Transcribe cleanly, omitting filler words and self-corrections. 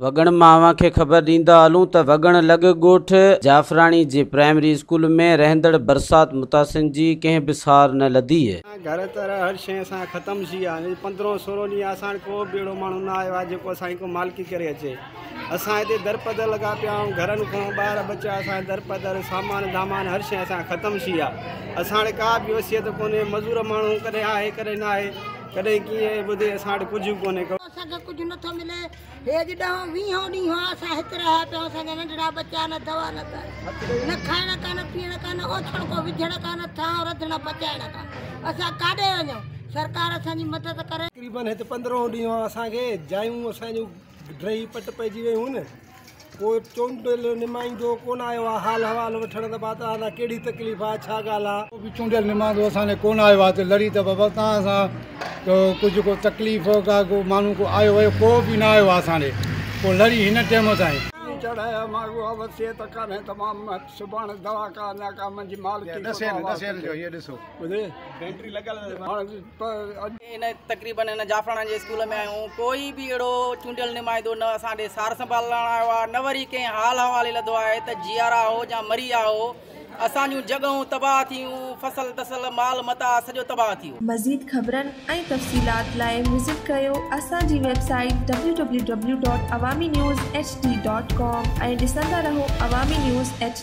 وڳڻ مان اوهان کي خبر ڏيندا هلون ته وڳڻ لڳ ڳوٺ جعفراڻي جي پرائمري اسڪول ۾ رهندڙ برسات متاثرين جي ڪنهن به سار نه لڌي. گهر تر هر شيء اسان جا ختم ٿي ويا آهن. 15 16 ڏينهن اسان وٽ ڪو به اهڙو ماڻهو نه آيو آهي جيڪو اسان جي ڪو مالڪي ڪري اچي. اسان هتي درپدر لڳا پيا آهيون، گهرن کان ٻار ٻچا اسان جا درپدر، سامان دامان هر شيء اسان جا ختم ٿي ويا. اسان وٽ ڪا به وصيت ڪونهي، مزور ماڻهو ڪڏهن آهي ڪڏهن نه آهي، ڪڏهن ڪيئن ٻڌي اسان وٽ ڪجهه به ڪونهي. اسان کي ڪجهه نٿو ملي. هي اڄ ڏهون ويهون ڏينهن آ اسان هت رهيا پيا آهيون. اسان جا ننڍڙا ٻچا نه دوا نه دارو، نه کائڻ ڪا نه پيئڻ ڪا، نه اوڇڻ ڪو وجهڻ ڪا، نه ٿانء رڌڻ پچائڻ ڪا. اسان ڪاڏي وڃون؟ سرڪار اسان جي مدد ڪري. تقريبن هت پندرهون ڏينهن آ اسان کي جايون اسان جون ڊهي پٽ پئجي ويون هن. ڪو چونڊيل نمائندو ڪونه آيو آ حال احوال وٺڻ ته ڀا توهان سان ڪهڙي تڪليف آ ڇا ڳالهه آ. ڪو به چونڊيل نمائندو اسان ڏي ڪونه آيو آ ته لڙي ته بابا توهان سان ته ڪجهه ڪو تڪليف ڪا ڪو ماڻهو ڪو آيو ويو ڪو به نه آيو آ اسان ڏي ڪو لڙي هن ٽيم تائين. چڙهايا مان اها وصيت ڪانهي ته مان سڀاڻي دوا ڪا نه ڪا منهنجي مالڪي ڪو هن تقريبن هن جعفراڻا جي اسڪول ۾ آيون ڪوئي به اهڙو چونڊيل نمائندو نه اسان ڏي سار سنڀال لهڻ آيو آهي نه وري ڪنهن حال حوالي لڌو آهي ته جيئرا هو يا مري ويا هو. اسان جون جڳهون تباهه ٿيون، فصل تسل، مال متاع سڄو تباهه ٿي ويو. مزيد خبرن ۽ تفصيلات لاء وزٽ ڪريو اسان جي website W W W dot Awami news H D dot com ۽ ڏسندا رهو عوامي نيوز ايڇ.